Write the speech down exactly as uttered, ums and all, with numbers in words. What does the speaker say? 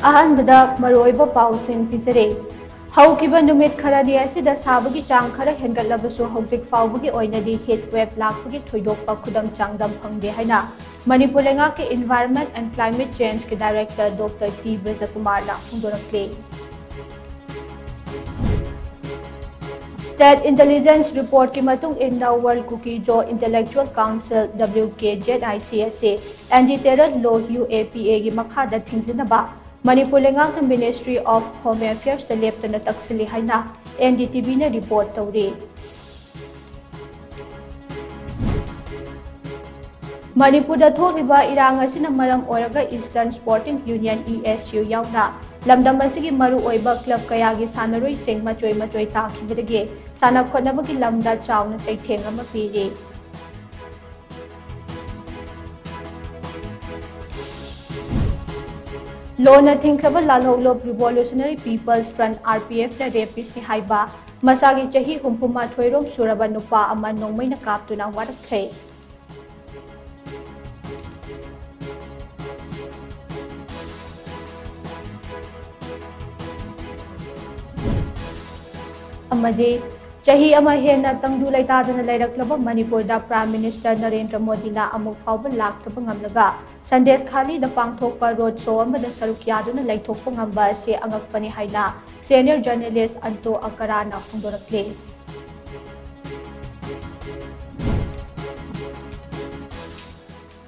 ꯑꯍꯥꯟꯕꯗ ꯃꯔꯨꯑꯣꯏꯕ ꯄꯥꯎꯁꯤꯡ ꯄꯤꯖꯔꯦ꯫ ꯍꯧꯈꯤꯕ ꯅꯨꯃꯤꯠ ꯈꯔꯅꯤ ꯑꯁꯤꯗ ꯁꯥꯕꯒꯤ ꯆꯥꯡ ꯈꯔ ꯍꯦꯟꯒꯠꯂꯕꯁꯨ, ꯍꯧꯖꯤꯛ ꯐꯥꯎꯕꯒꯤ ꯑꯣꯏꯅꯗꯤ heat wave ꯂꯥꯛꯄꯒꯤ ꯊꯣꯏꯗꯣꯛꯄ ꯈꯨꯗꯝ ꯆꯥꯡꯗꯝ ꯐꯪꯗꯦ ꯍꯥꯏꯅ ꯃꯅꯤꯄꯨꯔ ꯂꯩꯉꯥꯛꯀꯤ Environment and Climate Change ꯀꯤ Director Doctor ꯇꯤ ꯕ꯭ꯔꯖꯀꯨꯃꯥꯔꯅ ꯐꯣꯡꯗꯣꯔꯛꯂꯤ꯫ State Intelligence Report ꯀꯤ ꯃꯇꯨꯡ ꯏꯟꯅ, World Kuki-Zo Intellectual Council, W K Z I C, ꯑꯁꯤ Anti-Terror Law, U A P A ꯒꯤ ꯃꯈꯥꯗ ꯊꯤꯡꯖꯤꯟꯅꯕ ꯃꯅꯤꯄꯨꯔ ꯂꯩꯉꯥꯛꯅ Ministry of Home Affairs ꯇ ꯂꯦꯞꯇꯅ ꯇꯛꯁꯤꯜꯂꯤ ꯍꯥꯏꯅ N D T V ꯅ report ꯇꯧꯔꯤ꯫ ꯃꯅꯤꯄꯨꯔꯗ ꯊꯣꯛꯂꯤꯕ ꯏꯔꯥꯡ ꯑꯁꯤꯅ ꯃꯔꯝ ꯑꯣꯏꯔꯒ Eastern Sporting Union, E S U, ꯌꯥꯎꯅ ꯂꯝꯗꯝ ꯑꯁꯤꯒꯤ ꯃꯔꯨꯑꯣꯏꯕ club ꯀꯌꯥꯒꯤ ꯁꯥꯟꯅꯔꯣꯏꯁꯤꯡ ꯃꯆꯣꯏ ꯃꯆꯣꯏ ꯇꯥꯈꯤꯕꯗꯒꯤ ꯁꯥꯟꯅ ꯈꯣꯠꯅꯕꯒꯤ ꯂꯝꯗ ꯆꯥꯎꯅ ꯆꯩꯊꯦꯡ ꯑꯃ ꯄꯤꯔꯤ꯫ ꯂꯣꯟꯅ ꯊꯤꯡꯈ꯭ꯔꯕ ꯂꯥꯜꯍꯧꯂꯨꯞ Revolutionary People's Front, R P F ꯅ rapist ꯅꯤ ꯍꯥꯏꯕ ꯃꯁꯥꯒꯤ ꯆꯍꯤ ꯍꯨꯝꯐꯨ ꯃꯥꯊꯣꯏ ꯔꯣꯝ ꯁꯨꯔꯕ ꯅꯨꯄꯥ ꯑꯃ ꯅꯣꯡꯃꯩꯅ ꯀꯥꯞꯇꯨꯅ ꯋꯥꯔꯛꯈ꯭ꯔꯦ꯫ ꯑꯃꯗꯤ ꯆꯍꯤ ꯑꯃ ꯍꯦꯟꯅ ꯇꯪꯗꯨ ꯂꯩꯇꯥꯗꯅ ꯂꯩꯔꯛꯂꯕ ꯃꯅꯤꯄꯨꯔꯗ Prime Minister ꯅꯔꯦꯟꯗ꯭ꯔ ꯃꯣꯗꯤꯅ ꯑꯃꯨꯛ ꯐꯥꯎꯕ ꯂꯥꯛꯇꯕ ꯉꯝꯂꯒ ꯁꯟꯗꯦꯁ ꯈꯥꯂꯤꯗ ꯄꯥꯡꯊꯣꯛꯄ road show ꯑꯃꯗ ꯁꯔꯨꯛ ꯌꯥꯗꯨꯅ ꯂꯩꯊꯣꯛꯄ ꯉꯝꯕ ꯑꯁꯤ ꯑꯉꯛꯄꯅꯤ ꯍꯥꯏꯅ senior journalist ꯑꯟꯇꯣ ꯑꯀꯔꯥꯅ ꯐꯣꯡꯗꯣꯔꯛꯂꯤ꯫